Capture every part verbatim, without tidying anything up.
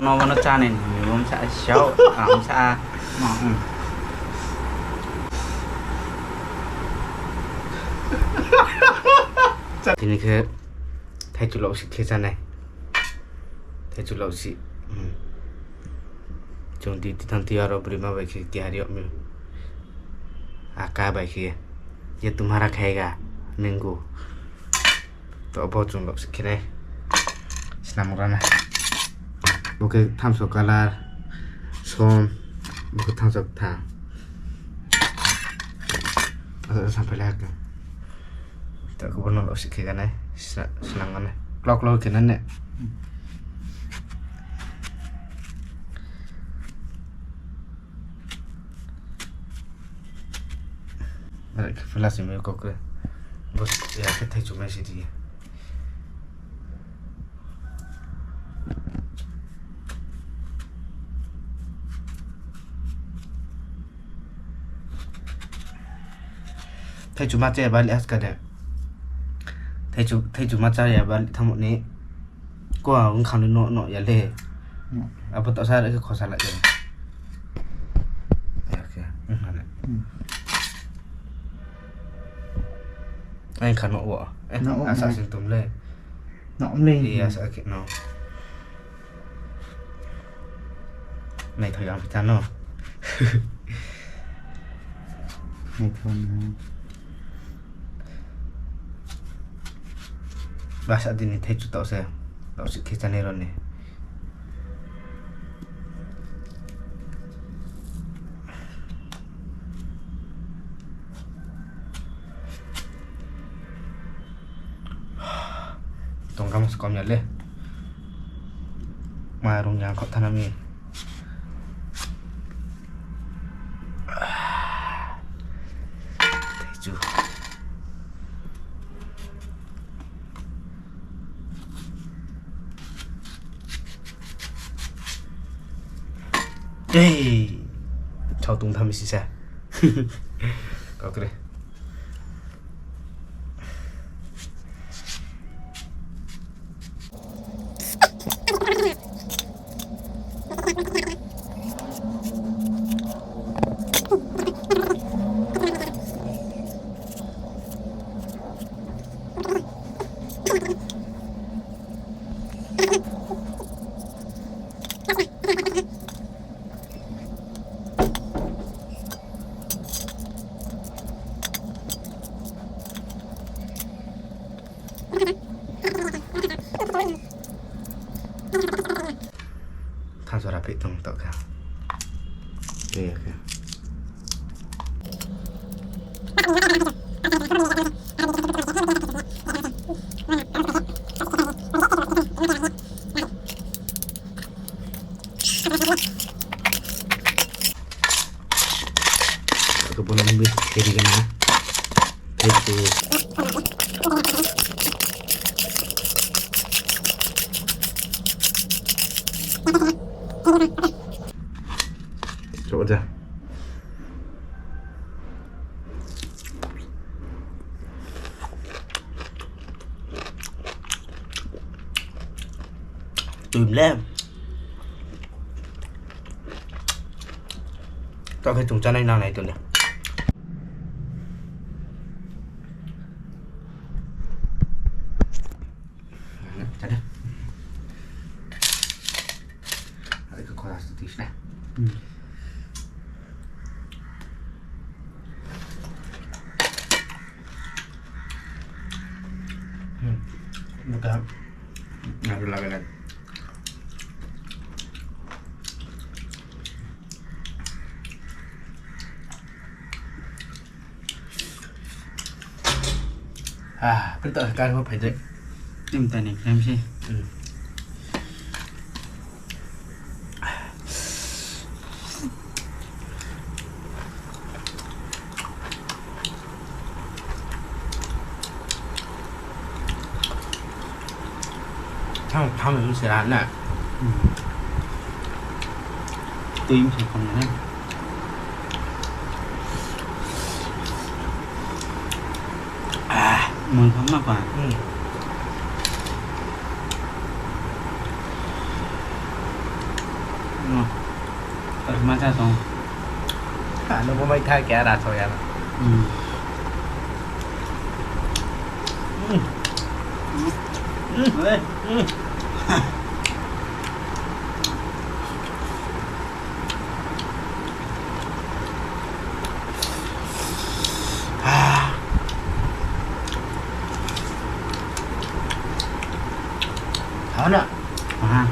No mano chá nai ni, mom sa sao, am sa. Tini khe thaichu laosi khe chá nai. Thaichu laosi. Chung di tithang ti aro brima bai khe tiyari yag mi. Aka bai khe. Ye tumhara khaiga. Mango. To bo chung laosi khe nai. Snam ra nai. Bo khe thamso colour. Som. Bo khe thamso kthang. Asa sa phailai ha khe. To khe bo no laosi khe ga nai. Snam ga nai. Klok klok khe nai ne. Are khe phelasing mai kau khe. Bo ya khe thaichu mai si di. Thaichu ma chá ya bali aska de. Thaichu, thaichu ma chá ya bali thanngmo ni. Ko ang wngkha ni no, no ya le. Abo to sa re khe khosa la ya. Ya khe, wng ha le. Ang kha no wo. Asa sing tom le. No le. Iya sa khe no. Naithao yang phi ta no. Naithao no. Basa dini thaichu taoh se. Taoh se khe chánai ro ni. Tongkha masa kom ya le. Ma rung yang kho thana mi. Thaichu. Ei, chau tong tham sisa. Kau kre. Thansa ra phi tong tong kha. Iya khe. Khe bo no mui khe ri gana. Khe tu. Coba aja. Tui mle. Taoh khe chung chánai nangnai tong de. Chá de. Are khe khora se tis na. Buka. Ngaru laga na. Ah, kri to kar ho phai de. Tim tani khlem se. Tham, tham ni se ra na. Tui ni se khom na. Ah, mui khom ma pa. Hmm. Ma cha tong. Ano bo mai tha khe ara so ya. Hmm. Hmm. Hmm. Ah. Thana. Aha.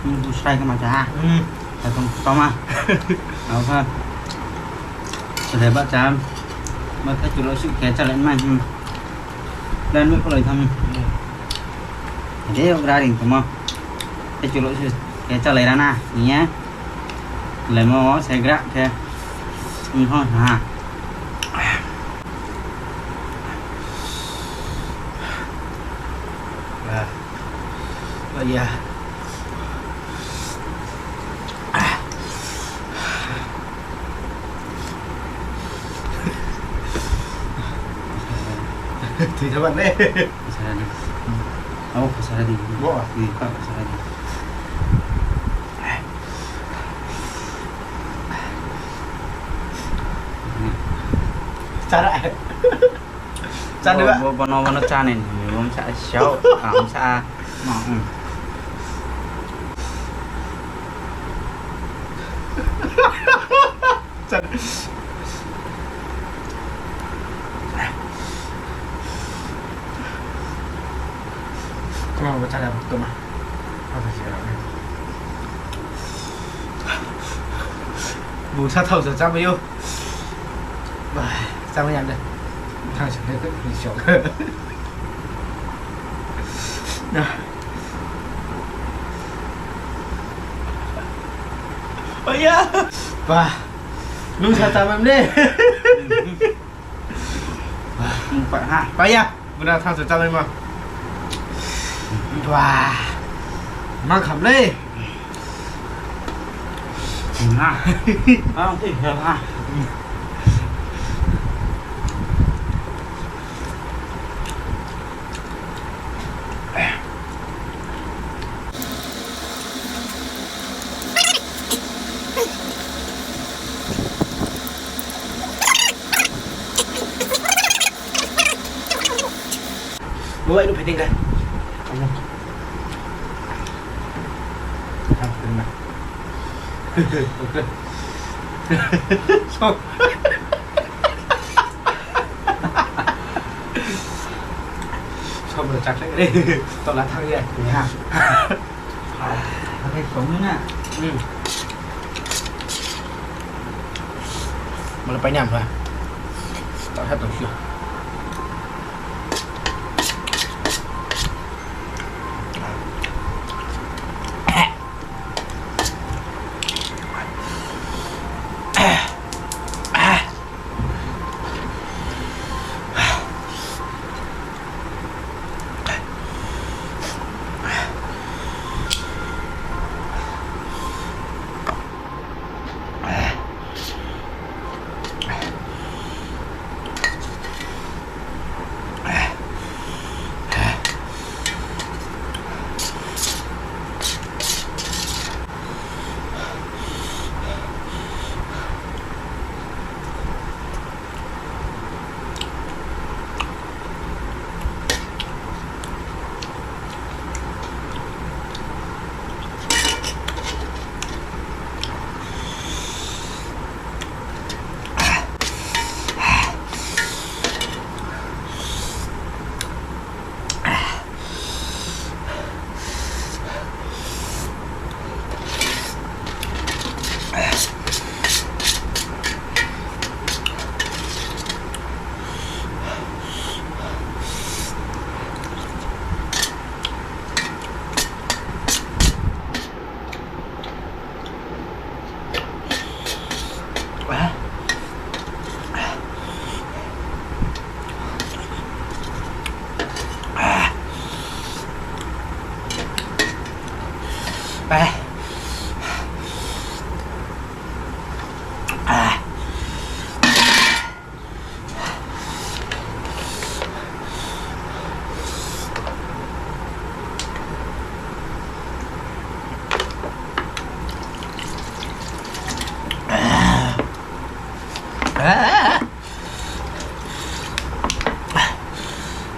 Hmm, bu srai khe ma cha ha. Hmm. Sa tong toma. Abo kha. Srai ba cha. Ma khe chulo si khe cha le mai. Hmm. Plan mai kholai tham. Hmm. De gra ring tongmo. Khe chulo si khe cha le ra na. Ni ya. Lemo se gra khe. Hm, ha. Ah. Oh, ya. Tui thaban le. Khasara di. Abo khasara di. Bo. Di, pa khasara di. Chara. Chara ba. Bo, bo, bono, bono chá nai ni, bo msa siao, ang sa, ma, hmm. Chara. Kma bo chara bo toma. Apa sih ya? Bu sa thao sa chámai ou. Ba, chámai ya de. Thang sa de, siao. Na. Oh ya. Ba. Nung sa chámai ne. Ba ya, buna thang sa chámai ma. Ba. Ma kham le. Na. Ang ti hel ha. Bo bai no phai ding ka. Amo. Thang phai na. So. Sob no chakhlai re. Tola thang ya. Ya. Akai song na. Hmm. Mala pai ni am ba. Tak sat tong sio.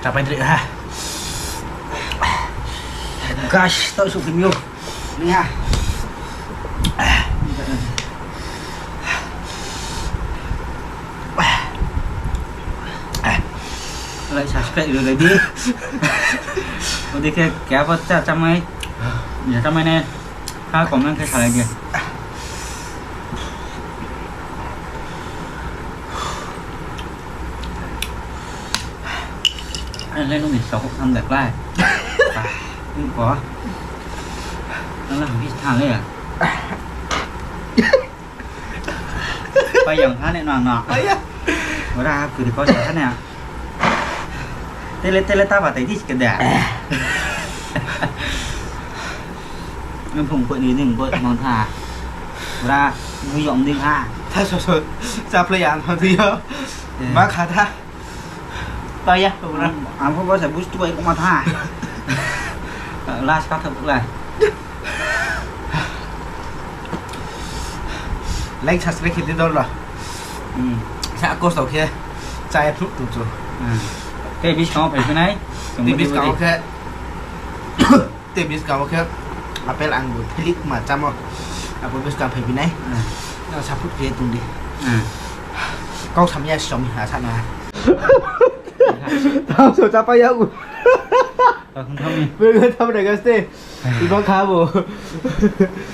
Chapai dri ha. Gas to suh phim yo. Ni ha. Like, subscribe ri lai di. Odi khe keha pho chá chámai. Ya chámai nai. Ha comment khe salai di. Ang le nung ni sokhuh tham de klái. Ang ko. Ang le hangphi thanng le ya. Pai yang ha ne nang no. Ora kuri ko sa ne. Tele tele ta ba tai di ke de. Nung phung ko ni ning ko mang tha. Ora nung yong ding ha. Tha so so. Chá phlai ya no di yo. Ma kha tha. Pai ya, ora. Ang pho bo sa bustu bai ko ma tha. Last ka thap la. Like, subscribe khe di dol la. Sa kosto khe chá ye phruh tong chu. Tei buskang wo phai phi nai. Tei buskang wo khe, tei buskang wo khe apple, angur, philik ma chámo. Abo buskang phai phi nai. Nang support khe tong di. Kau sam ya som ha sa na. Tau so chápai ya u. Bwrwi tham nai gaste. Iba kha bo.